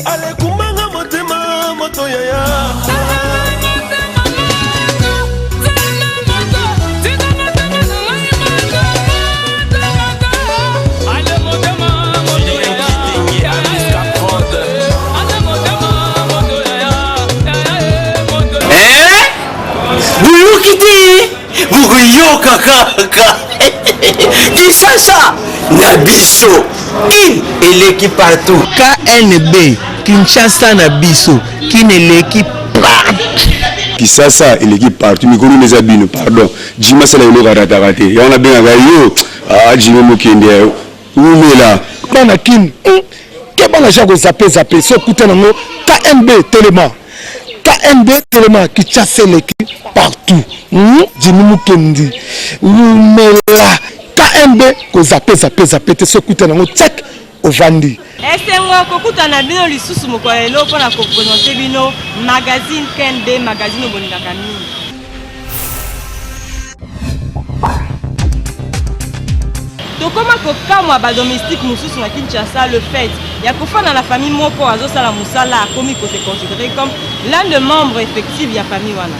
Alekumbanga motema moto yaya. Boyoki te, bokoyoka kaka. Kinshasa na biso, kin eleki partout. KNB, Kinshasa na biso, kin eleki partout. Kisasa eleki partout, mikolo nde eza bino. Pardon, Jimmy asala eloko arataka te, yango nabengaka yo. Ah, Jimmy Mokende, wumela. Bana kin, keba na ja kozape zape so okuta nango. KNB telema, KNB telema, Kinshasa eleki partout. Jimmy Mukendi wumela. KNB kozape zape zape te, so okuta nango tsek ovandi. Esengo kokutana na bino lisusu mokolo ya lelo mpona kopresente bino magazine KNB, magazine oyo bolingaka mingi. Tokoma kokamwa badomestique mosusu na Kinshasa, le fait ya kofanda na famille moko, azosala mosala, akomi kose considérer comme l'un de membres effectifs ya famille wana.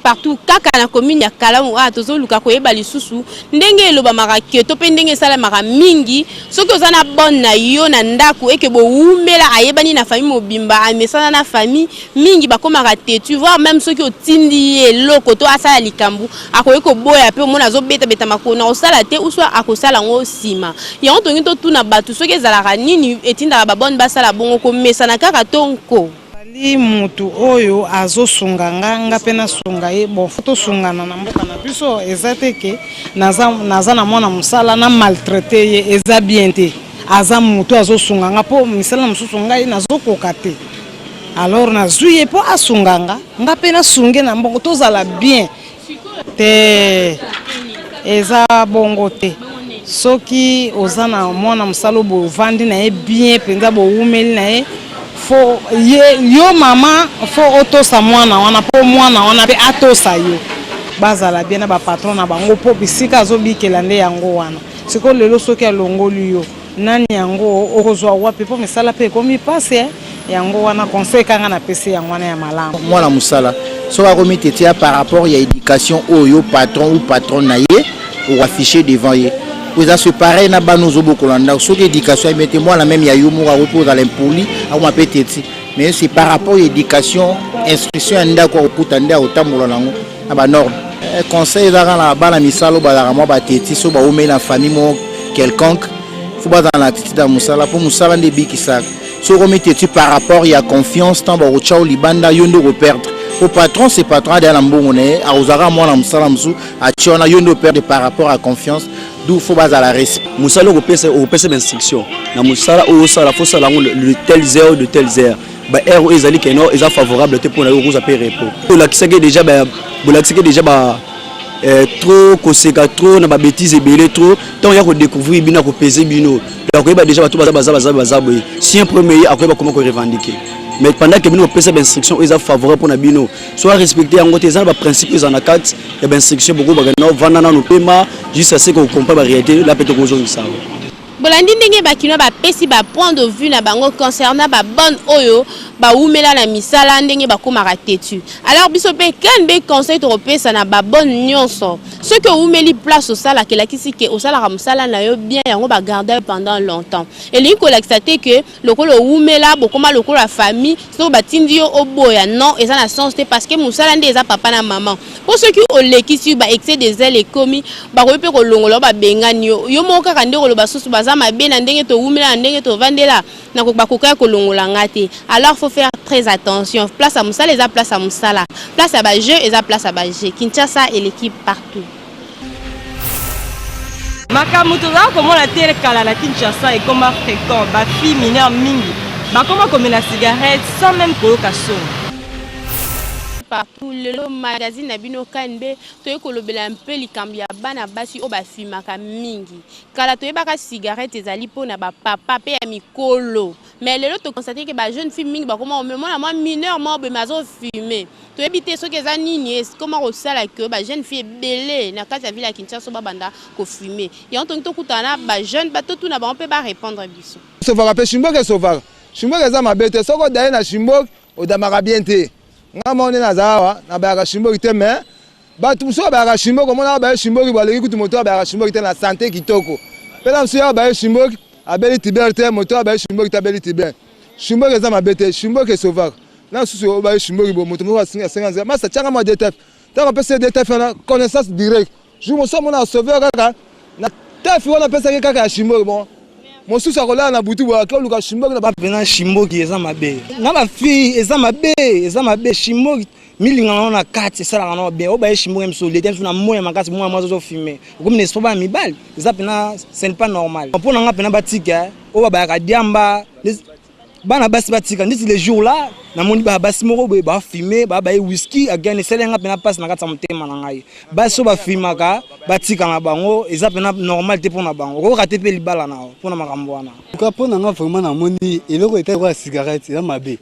Partout kaka na commune ya Kalamu awa, tozoluka koyeba lisusu ndenge elobamaka ke to mpe ndenge esalemaka mingi. Soki oza na bonne na yo na ndako, eke bowumela, ayebani na famille mobimba, amesana na famille mingi, bakomaka têtu, voire même soki otindi ye eloko to asala likambo, akoki koboya mpe omona azobetabeta makolo na kosala te, ou soit akosala yango nsima. Yango tongi totuna bato soki ezalaka nini etindaka babonne basala bongo, komesana kaka to nko. Ali mutu oyo azosunga nga, nga mpe nasunga ye. Bon, faut tosungana na mboka na biso. Eza te ke naza, naza na mwana mosala na maltraite ye, eza bien te. Aza mutu azosunga nga mpo misala mosusu ngai nazokoka te, alors nazwi ye mpo asunga nga, nga mpe nasunge na mbongo, tozala bien te. Eza bongo te. Soki oza na mwana mosala oyo bovandi na ye bien mpenza, bowumeli na ye, faut ye, yo mama, faut otosa mwana wana mpo mwana wana mpe atosa yo, bazala bien na bapatron na bango, mpo bisika azobikela nde yango wana. Sikoyo lelo soki alongoli yo, nani yango okozwa wapi? Mpo misala mpe ekomi mpasi. Yango wana conseil kanga napesi yango wana ya malamu. Mwana mosala soki akomi têtu ya par rapport ya éducation oyo patron ou patron na ye okoaffiche devant ye, po eza se pareil na bana ozobokola ndako. Soki éducation ya te, mwana même ya yo moko akoki kozala impoli, akoma mpe têtu. Mais c'est par rapport ya éducation, instruction ya ndako akokuta nde akotambola nango na banorme. Conseil eza kaka na bana misala oyo bazalaka mwa batêtu, so baumeli na famille moko quelconque, faut bazala na attitude ya mosala, mpo mosala nde ebikisaka. Soki okomi têtu par rapport ya confiance, ntango bakotya yo libanda, yo nde okoperdre, po patron c'est patron, adeya na mbongo na ye, akozalaka mwana mosala mosusu atie wana, yo nde operdre par rapport à confiance. D'où faut bazala respect. Mosala okopesa bainstruction na mosala oyo osala, faut osala yango de telles heures, de telles heures. Baheure oyo ezali keno eza favorable te mpona yo, okozwa mpe repos. Olakisaki déjà, bolakisaki déjà ba trop koseka, trop na babêtise ebele, trop. Ntango ya kodécouvrir bino, akopese bino, akoyeba déjà bato baza baza baza baza boye. Si un premier, akoyeba comment korevendiquer. Mais pendant que bino bopesa bainstruction oyo eza favorable mpona bino, so arespecte yango te, eza na baprincipe oyo eza na kati ya bainstruction. Bokobaka na vanda nano, pema jusqu'à ce que ocomprendre baréalité la mpe tokozongisa yango. Bolandi ndenge bakinois bapesi bapoint de vue na bango concernant babonne oyo bawumela na misala, ndenge bakomaka têtu. Alors biso mpe KNB, conseil tokopesa na babonne nyonso: soki owumeli place osalaka, elakisi ke osalaka mosala na yo bien, yango bagarda yo pendant longtemps. Elingi kolakisa te ke lokola owumela, bokoma lokola famille, soki batindi yo oboya. Non, eza na sens te, parce que mosala nde eza papa na mama. Mpo soki olekisi ba excès de zèle, ekomi bakoki mpe kolongola yo, babengani yo. Yo moko kaka nde koloba susu baza mabe na ndenge towumela, na ndenge tovandela, bakoka ya kolongola nga te. Alors faut faire très attention. Place ya mosala eza place ya mosala, place ya bajeu eza place ya bajeu. Kinshasa eleki partout. Makambo tozala komona te kala na Kinshasa ekoma fréquent. Bafille mineure mingi bakoma komela cigarette sans même koyoka soni. Partout lelo, magazine na bino KNB, toyei kolobela mpe likambo ya bana basi oyo bafumaka mingi. Kala toyebaka cigarette ezali mpona bapapa mpe ya mikolo. Mais lelo to constater que ba jeune fille mingi bakoma komona mwa mineur moko boye mais azo fumer. Toyebi te soki eza nini ekoma kosala que ba jeune fille ebele na kati ya ville ya Kinshasa babanda ko fumer. Yango tolingi tokutana na ba jeune ba totuna bango pe ba repondre biso. Esovaka pe shimboki esovaka. Shimboki eza mabe te soki odaye na shimboki odamaka bien te. Nga moko nde naza awa nabayaka shimboki te mais batu mosusu babayaka shimboki omonaka baye shimboki baleki kutu moto abayaka shimboki te na sante kitoko. Pe na mosusu ye abaye shimboki abeli tuber te moto abaye shimboki te abeli tuber. Shimboki eza mabe te shimboki esovaka. Na mosusu obaye shimboki bo moto moko asenga nzela masta tianga mwa DTF. Tango apesi ye DTF wana connaissance direct. Jour mosusu amona sauver kaka na taf wana apesaki kaka ya shimboki bon mosusu akolala na butu boye ake oluka shimboki na pena shimboki eza mabe na ba fille eza mabe eza mabe shimboki milinga na na kati esalaka na bien obaye shimboki miso lete miso na moya makasi mwana mwasi ozo fumer okomi na espoir bana mibali eza pena ce n'est pas normal mpo na nga pena batika oyo babayaka diamba Bana basi batika ndeti le jour là namoni bana basi moko boye ba fume ba baye whisky again esali nga pena pasi na kati ya motema na ngai. Basi oyo ba fumaka batika na bango eza pena normal te pona bango. Okoki rate pe libala na yo pona makambo wana. En tout cas pona nga vraiment namoni eloko etali lokola cigarette eza mabe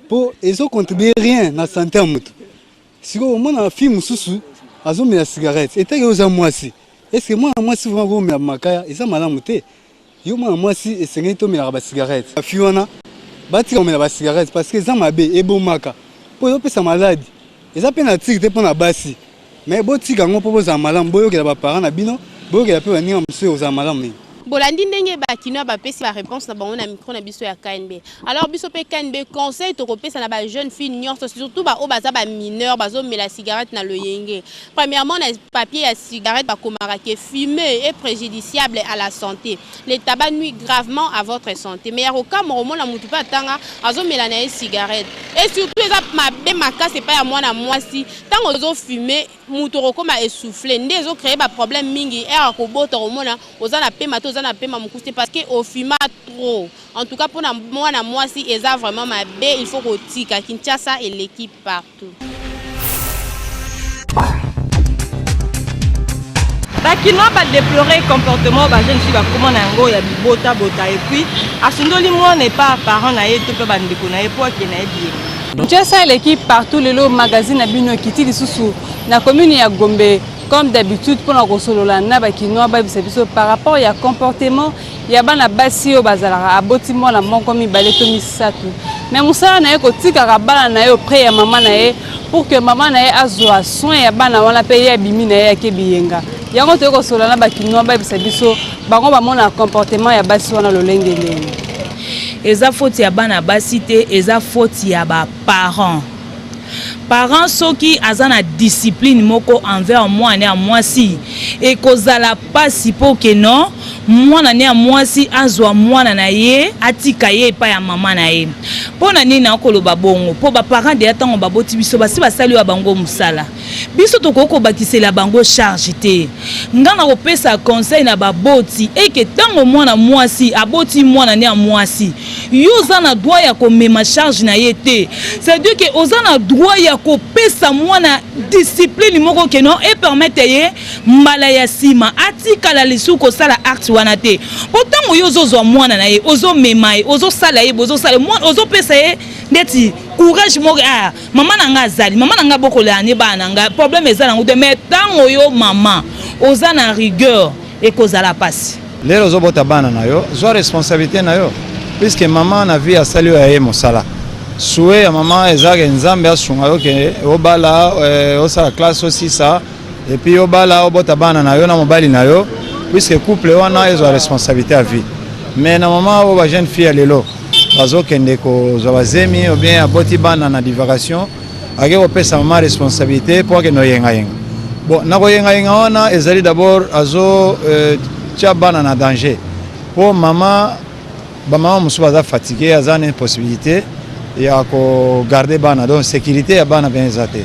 po ezo contribuer rien na sante ya mutu. Sikoyo omona fille mususu azomela cigarette etali oza mwasi est ce que mwana mwasi vraiment akomela makaya eza malamu te. Yo mwana mwasi esengeli te omelaka ba cigarette. Ba fille wana batika komela ba cigarette parce que eza mabe ebomaka po ezo pesa malade eza pe nature te pona basi mais botika yango po bozala malamu boyokela ba parents na bino boyokela pe baninga mosusu ekozala malamu mingi. Bolandi ndenge ba kinois ba pesi ba reponse na bango na micro na biso ya KNB. Alors biso pe KNB conseil toko pesa na ba jeunes filles nionso surtout ba oyo baza ba mineurs bazo mela cigarette na loyenge. Premièrement na papier ya cigarette ba komaka que fumer est prejudiciable à la sante. Le tabac nuit gravement à votre sante. Mais ya kokamwa komona mutu pe atanga azo mela na ye cigarette. Et surtout eza mabe makasi epai ya mwana mwasi tango ozo fumer mutu okokoma essouffle nde ezo creer ba problème mingi heure ya kobota okomona oza na pema te oza na pema mokuse te parce que o fuma trop. En tout cas pona mwana mwasi eza vraiment mabe il faut kotika Kinshasa eleki partout. Ba kinois ba deplorer comportement ba jeune fille bakoma na yango ya bibota bota et puis asundoli mwana epa parent na ye to pe ba ndeko na ye po akende na ye biyenga. Kinshasa eleki partout lelo magazine na bino ekiti lisusu na commune ya Gombe comme d'habitude pona kosolola na ba kinois bayebisa biso par rapport ya comportement ya bana basi oyo bazalaka aboti mwana moko mibale to misato mais mosala na ye kotikaka bana na ye auprès ya mama na ye pour que mama na ye azwa soin ya bana wana mpe ye abimi na ye ake biyenga yango toyei kosolola na bakinois bayebisa biso bango bamona comportement ya basi wana lolenge nini. Eza faute ya bana basi te eza faute ya ba parents. Parent soki aza na discipline moko envers mwana ya mwasi ekozala pasi po que non mwana ne ya mwasi azwa mwana na ye atika ye epai ya mama na ye. Mpo na nini nakoloba bongo? Mpo ba parents deja ntango baboti biso basi basali oyo ya bango mosala. Biso tokoki kobakisela bango charge te. Nga nakopesa conseil na baboti eke ntango mwana mwasi aboti mwana ne ya mwasi, yo oza na droit ya komema charge na ye te. C'est à dire que oza na droit ya kopesa mwana discipline moko ke non e permettre ye mbala ya sima atikala lisusu kosala acte wana te. Po ntango yo ozozwa mwana na ye, ozomema ye, ozosala ye, bozosala ye, ozopesa ye ndeti courage moko, ah, mama na nga azali mama na nga bokolana ne bana na nga problème eza nango te mais ntango yo mama oza na rigueur ekozala pasi. Lelo ozobota bana na yo, zwa responsabilité na yo puisque mama na vie asali oyo ya ye mosala. Souhait ya mama eza ke Nzambe asunga yo ke obala, osala classe osisa et puis obala obota bana na yo na mobali na yo puisque couple wana ezwa responsabilité ya vie. Mais na mama oyo ba jeune fille ya lelo bazokende kozwa bazemi ou bien aboti bana na divagation ake kopesa mama responsabilité mpo akende koyengayenga. Bon, na koyengayenga wana ezali d'abord azo tia bana na danger mpo mama ba mama mosusu baza fatigue, aza na impossibilité ya ko garder bana, donc sécurité ya bana mpe eza te.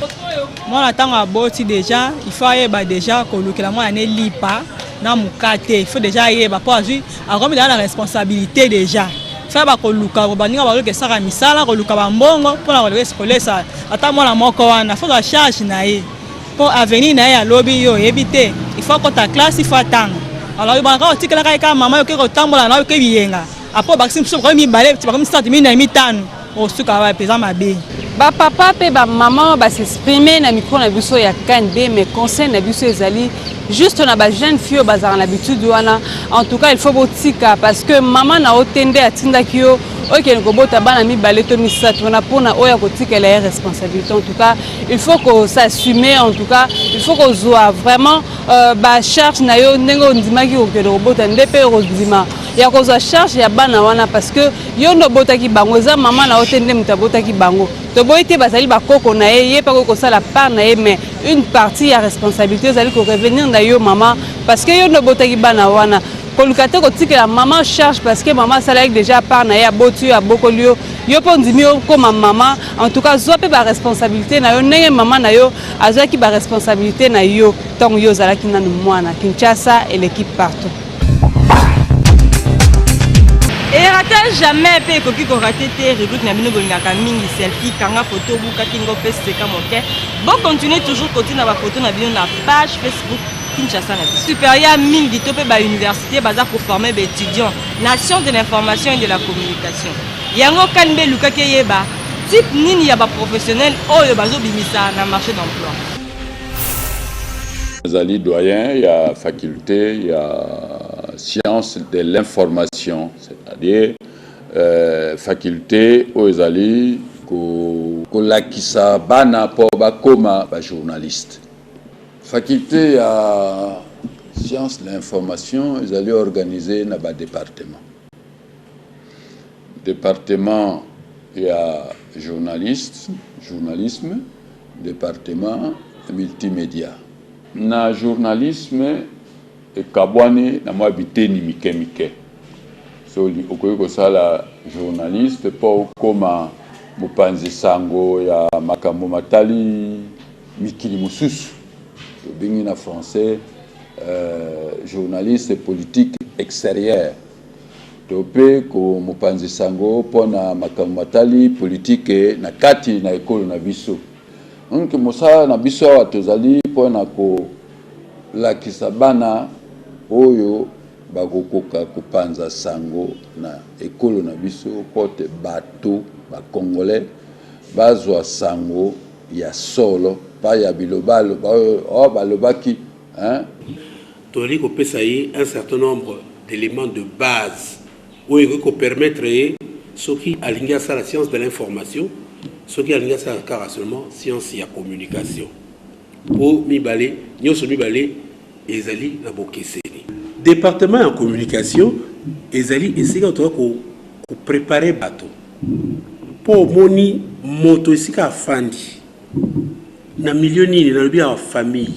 Mwana ntango aboti deja il faut ayeba deja kolukela mwana ne lipa na mokate, il faut deja ayeba mpo azwi akomi deja na responsabilité deja fa bakoluka baninga baluka esaka misala koluka bambongo mpona kolesa ata mwana moko wana fo za charge na ye mpo avenir na ye alobi yo oyebi te il faut akota classe il faut atanga alors yo banaka otikelaka ye kaka mama yoke kotambola na yoke biyenga. Après obakisi mosusu bakomi mibale, bakomi misato, minei, mitano, osuka wapi? Eza mabe. Ba papa pe ba maman ba s'exprimer na micro na biso ya KNB, mais conseil na biso ezali juste na ba jeune fille oyo bazalaka na habitude wana, en tout cas il faut botika, parce que maman na yo te nde atindaki yo okende kobota bana mibale to misato wana mpona oyo akotikela ye responsabilité. En tout cas il faut ko s'assumer, en tout cas il faut kozwa vraiment ba charge na yo ndenge ondimaki kokende kobota, nde mpe okondima ya kozwa charge ya bana wana, parce que yo nde obotaki bango, eza mama na yo te nde moto abotaki bango. Toboyi te bazali bakoko na ye, ye mpe akoki kosala part na ye, mais une partie ya responsabilité ezali korevenir na yo mama, parce que yo nde obotaki bana wana. Koluka te kotikela mama charge, parce que mama asalaki déjà part na ye, aboti yo, abokoli yo, yo mpe ondimi okóma mama. En tout cas zwa mpe baresponsabilité na yo ndenge mama na yo azwaki baresponsabilité na yo ntango yo ozalaki nanu mwana. Kinshasa eleki partout. Erata jamais mpe ekoki korater te rubrique na bino bolingaka mingi, selfie, kanga foto, buka kingo mpe seka moke. Bocontinue toujours kotina bafoto na bino na page Facebook Kinshasa na biso. Supérieur mingi to mpe bauniversité baza koformer baétudiant na science de l'information et de la communication. Yango kani mpe elukaki eyeba type nini ya baprofessionnel oyo bazobimisa na marché d'emploi. Azali doyen ya faculté ya science de l'information, c'est-à-dire faculté oyo ezali kolakisa bana mpo bakóma bajournaliste. Faculté ya science de l'information ezali organisé na badépartement: département ya journaliste, journalisme, département multimédia. Na journalisme ekabwani na mwa biteni mike mike. So okoki kosala journaliste mpo okóma mopanzi sango ya makambo matali mikili mosusu, tobengi na français journaliste politique extérieure, to mpe mopanzi sango mpona makambo matali politike na kati na ekolo na biso. Donc mosala na biso awa, tozali mpona kolakisa bana oyo bakokoka kopanza sango na ekolo na biso, mpo te bato bacongolais bazwa sango ya solo, pa ya bilobaloba oyo oh, balobaki, hein? Tozali kopesa ye un certain nombre d'éléments de base oyo ekoki kopermettre ye, soki alingi asala science de l'information, soki alingi asala kaka seulement science ya communication, mpo mibale nyonso mibale ezali na bokeseni. Département ya communication ezali esika toza koprépare bato, mpo omoni moto esika afandi na milieu nini, nalobi ya famille,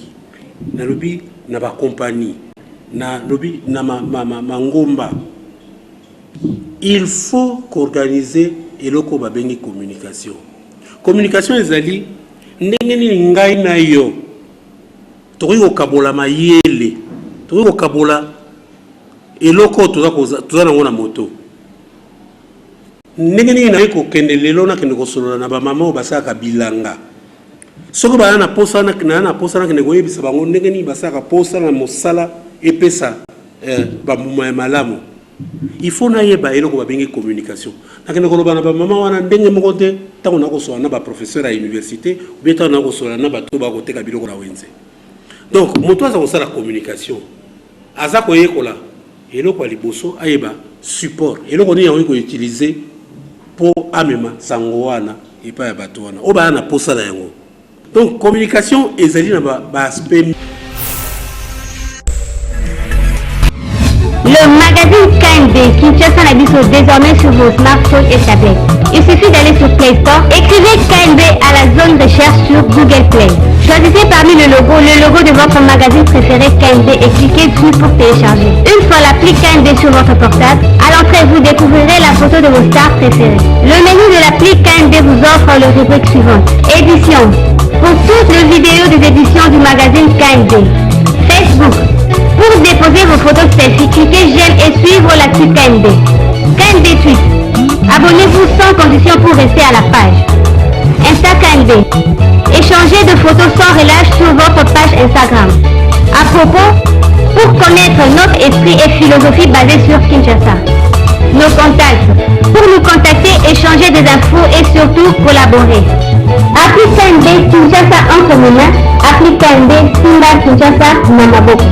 nalobi na bacompagnie, nalobi na mangomba, il faut koorganiser eloko babengi communication. Communication ezali ndenge nini ngai na yo tokoki kokabola mayele, tokoki kokabola eloko oyo toza nango na moto. Ndenge nini naye kokende lelo, nakende kosolola na bamama oyo basalaka bilanga, soki baya na posa, naya na posa nakende koyebisa bango ndenge nini basalaka posa na mosala epesa bambuma ya malamu. Il faut nayeba eloko babengi communication. Nakende koloba na bamama wana ndenge moko te ntango nakosola na baprofesseur ya université ou bien ntango nakosola na bato bakoteka biloko na wenze. Donc moto aza kosala communication aza koyekola eloko ya liboso, ayeba support, eloko nini akoki koutiliser mpo amema sango wana epai ya bato wana oyo baya na posa na yango. Donc communication ezali na baaspect ba. Le magazine KMB Kinshasa na biso désormais sur vos smartphones et tablettes. Il suffit d'aller sur Play Store, écrivez KMB à la zone recherche sur Google Play. Choisissez parmi le logo de votre magazine préféré KMB et cliquez dessus pour télécharger. Une fois l'appli KMB sur votre portable, à l'entrée vous découvrirez la photo de vos stars préférées. Le menu de l'appli KMB vous offre les rubriques suivantes. Édition. Pour toutes les vidéos des éditions du magazine KMB. Facebook. Pour déposer vos photos selfie, cliquez j'aime et suivre l'actu KMB. KMB Tweet. Abonnez-vous sans condition pour rester à la page. Insta KMB. Échangez de photos sans relâche sur votre page Instagram. À propos, pour connaître notre esprit et philosophie basée sur Kinshasa. Nos contacts. Partager des infos et surtout collaborer. Appli KNB Kinshasa entre nos mains. Appli KNB Simba Kinshasa Namaboko.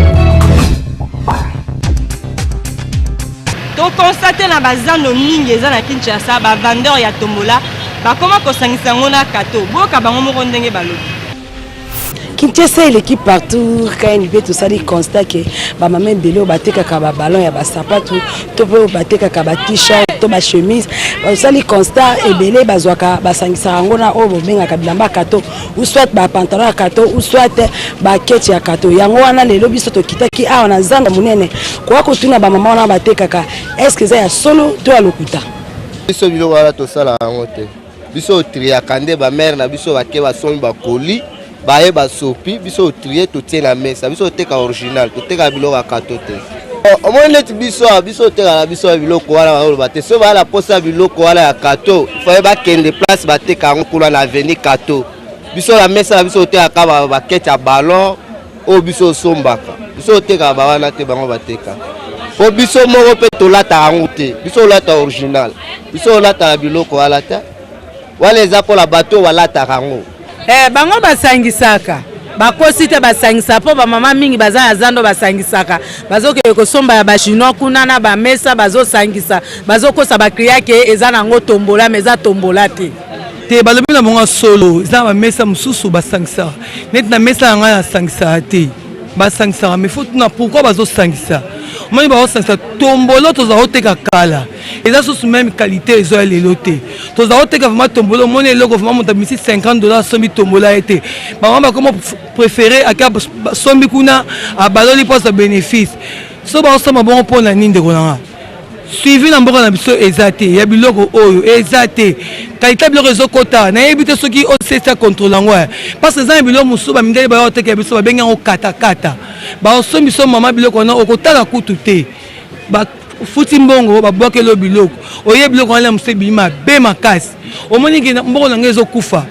tokonstate na bazando mingi eza na kinshasa bavendeur ya tombola bakoma kosangisa yango na kato boyoka bango moko ndenge balobi Kinshasa eleki partout KNB tosali constat ke bamama ebele oyo batekaka baballon ya basapatu to mpe oyo batekaka ba t-shirt to ba chemise basali constat ebele bazwaka basangisaka yango na oyo bobengaka bilamba ya kato ou soit ba pantalon ya kato ou soit ba ketch ya kato yango wana lelo biso tokitaki awa na zando monene koya kotuna bamama wana batekaka est ce que eza ya solo to ya lokuta biso biloko wana tosala yango te biso otriaka nde bamare na biso bake basombi bakoli baye basopi biso otrie totie na mesa biso oteka original toteka biloko ya kato te omoni neti biso awa biso oteka na biso ya biloko wana bazoloba te soki baya na mposa ya biloko wana ya kato faye bakende place bateka yango kuna na aveni kato biso na mesa na biso otekaka bakete ya ballon oyo biso osombaka biso otekaka bawana te bango bateka po biso moko mpe tolataka yango te biso olata original biso olataka biloko wana te wana eza mpola bato oyo balataka yango eh, bango basangisaka bakosi te basangisa mpo bamama mingi baza ya zando basangisaka bazokende kosomba ya bachinois kuna na bamesa bazosangisa bazokosa baklia ke eza nango tombola ma eza tombola te te balobi na bango ya solo eza na bamesa mosusu basangisaka neti na mesa na ngai nasangisaka te basangisaka mais faut tuna pourquoi bazosangisa omoni bazosangisa tombolo toza koteka kala eza susu meme qualité ezo ya lelo te toza koteka vraiment tombolo omoni eloko vraiment moto abimisi 50 dollar asombi tombola ye te bango bakoma préféré ake asombi kuna abaloli mpo azwa bénéfice so baosomba bongo mpo na nini ndeko na nga suivi na mboka na biso eza te ya biloko oyo eza te kalite ya biloko ezokota nayebi te soki occ acontrole yango eh. parce que eza na biloko mosusu bamindele baya kotekela biso babengi yango katakata baosombi biso mama biloko wana okotala kutu te bafuti mbongo babwakeli yo biloko oye biloko wana mosusu ebimi mabe makasi omoni ke mbongo na ngai ezokufa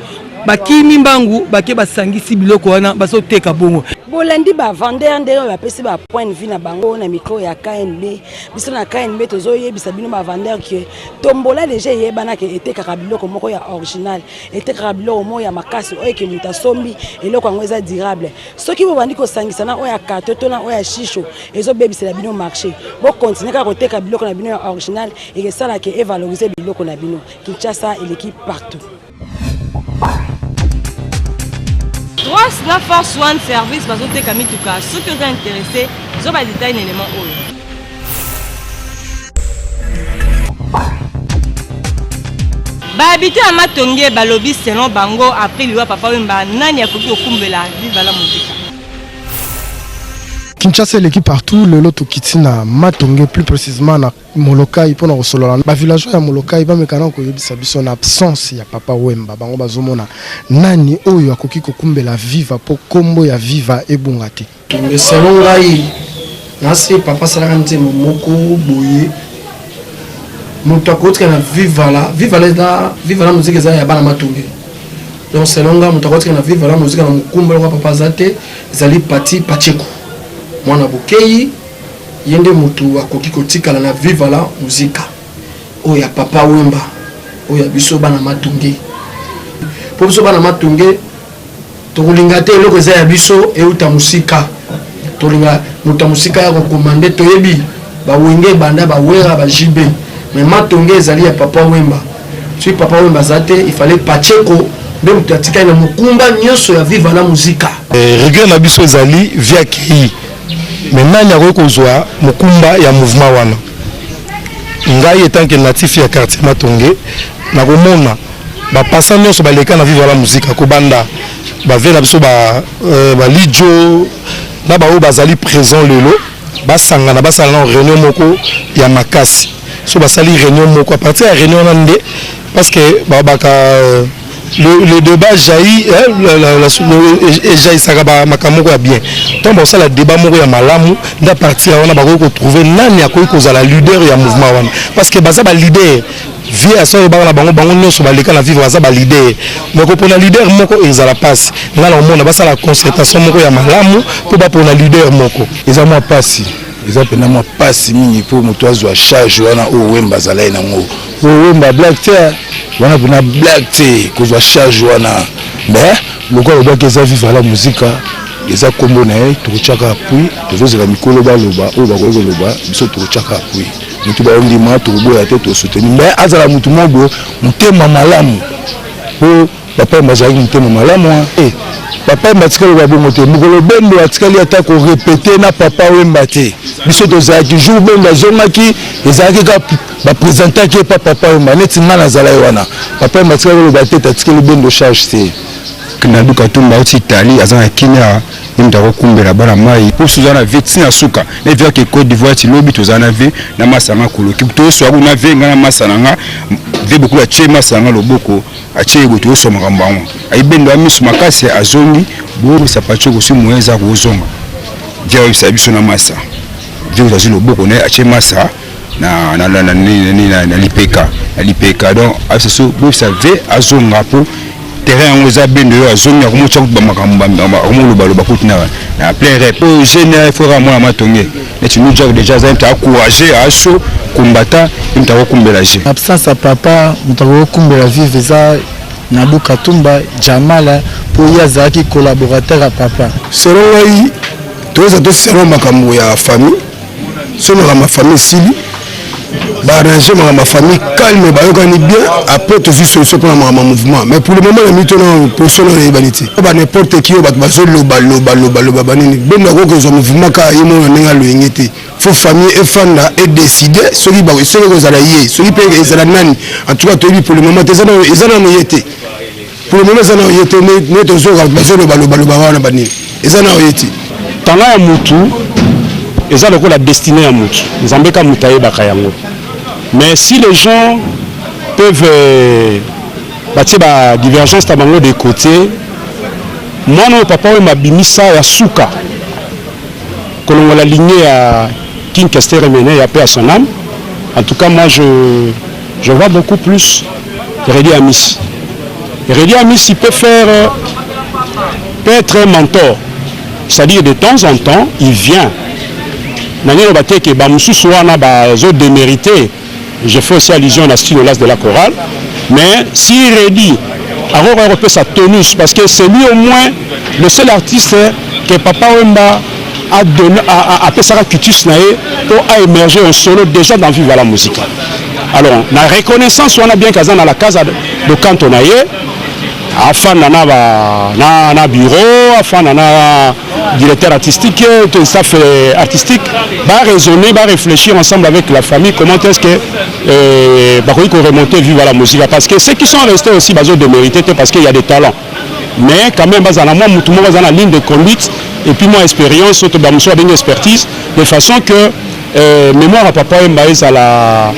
bakimi mbangu bake basangisi biloko wana bazoteka bongo bolandi bavendeur ndenge bapesi ba point de vue na bango na micro ya knb biso na knb tozoyebisa bino bavendeur ke tombola deja eyebana ke etekaka biloko moko ya original etekaka biloko moko ya makasi oyo ke moto asombi eloko yango eza durable soki bobandi kosangisa na oyo ya kato to na oyo ya shisho ezobebisela bino marché bokontinue kaka koteka biloko na bino ya original ekesala ke evalorize biloko na bino kinshasa eleki partout Trois na Force One Service bazoteka mituka soki oza intéressé zwa ba détail na élément oyo. Ba habitants ya Matonge balobi selon bango après liwa Papa Wemba nani akoki kokumbela Viva la Musica. Kinshasa eleki partout lelo tokiti na Matonge plus précisément na Molokai mpo na kosolola ba villageois ya Molokai bameka na koyebisa biso na absence ya Papa Wemba bango bazomona nani oyo akoki kokumbela Viva mpo kombo ya Viva ebunga te. Mais selon ngai nasi papa asalaka nzembo moko boye moto akotika na vivala vivala eza vivala moziki eza ya bana matonge donc selon ngai moto akotika na vivala moziki na mokumba lokola papa aza te ezali pati pacheco mwana bokeyi Ye nde mutu akoki kotikala na viva la musica oyo ya papa wemba oyo ya biso bana matonge po biso bana matonge tokolinga te eloko eza ya biso euta mosika tolinga moto ya mosika ya kokomande toyebi bawenge ebanda bawera ba jb mais matonge ezali ya papa wemba soki papa wemba aza te il fallait pacheco nde moto atikali na mokumba nyonso ya viva la musica eh, regret na biso ezali via kei Mais nani akoki kozwa mokumba ya mouvement wana? Ngai etant que natif ya quartier Matonge, nakomona ba passants nyonso baleka na Viva la Musica kobanda ba vieux na biso ba euh, ba Lidjo na baoyo bazali présent lelo basangana basala na réunion moko ya makasi so basali réunion moko à partir ya réunion wana nde parce que babaka euh, le, le débat jaillit eh, la, la, la, ejaillisaka makambo moko ya bien ntango bakosala débat moko ya malamu nde apartir ya wana bakoki kotrouve nani akoki kozala leader ya mouvement wana parce que baza baleader vie ya solo baka na bango bango nyonso baleka na vivre baza baleader mais kopona leader moko ezala mpasi ngai na komona basala concertation moko ya malamu mpo bapona leader moko eza mwa mpasi eza mpenza mwa mpasi mingi mpo moto azwa charge wana oyo wemba azalaki nango oyo wemba black te. Wana pena blague te kozwa charge wana mais lokola alobaki eza viva la musica eza kombo na ye tokotiaka appui tozozela mikolo baloba oyo bakoki koloba biso tokotiaka appui motu baondima tokoboya te tosoutenir mais azala motu moko boye motema malamu po papa Wemba azalaki motema malamu eh, papa Wemba atikali koloba bongo te mokolo Bendo atikali ata ko repeter na papa Wemba te biso tozalaki jour Bendo azongaki ezalaki kaka ba presentaki ye pa papa Wemba neti nga nazalaki wana papa Wemba atikali koloba te atikeli Bendo charge te. Nadu Katumba auti Italie aza na Kenya ye moto akokumbela bana mai mpo biso toza na vie ntina suka na vie ake Cote d'Ivoire ti lobi toza na vie na masa nga koloki toyoswa kuna vie nga na masa na nga vie bokulu atie masa na nga loboko atie ye boye toyoswa makambo yango ayibendo ya miso makasi azongi boyebisa pacho kosi moyen eza kozonga vie ayebisa biso na masa vie azwi loboko na ye atie masa na, na, na, na, na, na, na lipeka na lipeka donc abiso boyebisa ve azonga mpo terrain yango eza bendo yo azongi akomotya kutu bamakambo akomolobaloba kutu na, na plein rep oyo jeune faut kaka mwana matonge neti new jack déjà aza mpe acourage aso combattant ye moto akokumbela je absence ya papa moto akokumbela vive eza Nadu Katumba Jamala mpo ye azalaki collaborateur ya papa. Selon ngai toza to selon makambo ya famille so makambo ya famille esili baarrange makambo ya famille calme bayokani bien après tozwi solution mpona makambo ya mouvement mais pour le moment na mito na position na nayebani te ba n'importe qui oyo bato bazoloba loba loba loba banini bendo akoki kozwa mouvement kaka ye moko na ndenge aloyenge te faut famille efanda edécide soki soki ekozala ye soki mpe ezala nani en tout cas toyebi pour le moment te eza nano ye te pour le moment eza nano ye te nde tozoka bazoloba loba loba wana banini eza nano ye te. Talent ya mutu eza lokola destinee ya mutu, Nzambe ka mutu ayebaka yango mais si les gens peuvent euh, batie ba divergence na bango de côté mwana oyo papa oyo mabimisa ya suka kolongola lignée ya King Kester Emene ya paix à son âme en tout cas moi je je vois beaucoup plus Reddy Amis Reddy Amis il peut faire euh, peut être un mentor c'est-à-dire de temps en temps il vient na nini loba te ke bamosusu wana bazo démériter je fais aussi allusion na style las de la chorale mais si Reddy akoki kopesa tonus parce que c'est lui au moins le seul artiste que Papa Wemba a donné apesaka cutus na ye mpo a émerger en solo déjà dans Viva la Musica alors na reconnaissance wana bien qu'aza na la casa de canto na ye afanda na, ba, na, na bureau afanda na directeur artistique to staff euh, artistique ba raisonner ba réfléchir ensemble avec la famille comment est-ce que euh, bakoki ko remonter Viva la Musica parce que ceux qui sont restés aussi bazo démériter te parce qu'il y a des talents mais quand même bazala mwa mutu moko aza na ligne de conduite et puis mwa expérience oyo bamosusu babengi expertise de façon que euh, mémoire ya papa Wemba ezala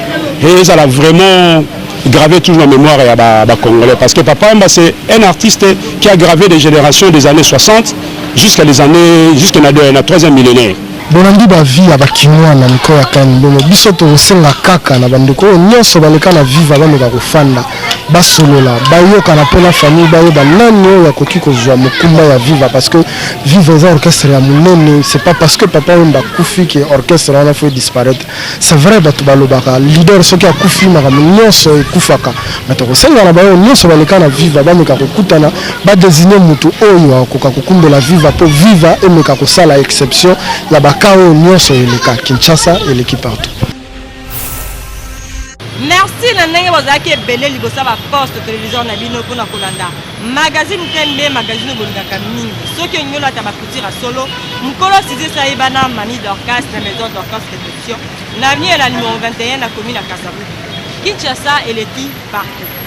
ezala vraiment gravé toujours na mémoire ya ba, ba congolais parce que papa Wemba c'est un artiste qui a gravé des générations des années 60 jusqu'à les années jusqu'à na, na troisième millénaire. Bolandi ba vie ya ba kinois na micro ya KNB mais biso tokosenga kaka na bandeko oyo nionso baleka na viva bameka kofanda basolola bayokana mpo na famille bayeba nani oyo akoki kozwa mokumba ya viva parce que viva eza orchestre ya monene c'est pas parce que papa Wemba akufi que orchestre wana faut disparaître c'est vrai bato balobaka leader soki akufi makambo nionso ekufaka mais tokosenga na baoyo nionso baleka na viva bameka kokutana ba designer mutu oyo akoka kokumbela viva mpo viva emeka kosala exception ya ba cas oyo nionso eleka Kinshasa eleki partout. Merci na ndenge bozalaki ebele liboso ya ba poste televiseur na bino mpona kolanda magazine KMB, magazine oyo bolingaka mingi. Soki olingi olata ba couture ya solo, mokolo size sayebana Mami Dorcas na Maison Dorcas Réflexion na avenue ya la numero 21 na commune ya Kasavubu. Kinshasa eleki partout.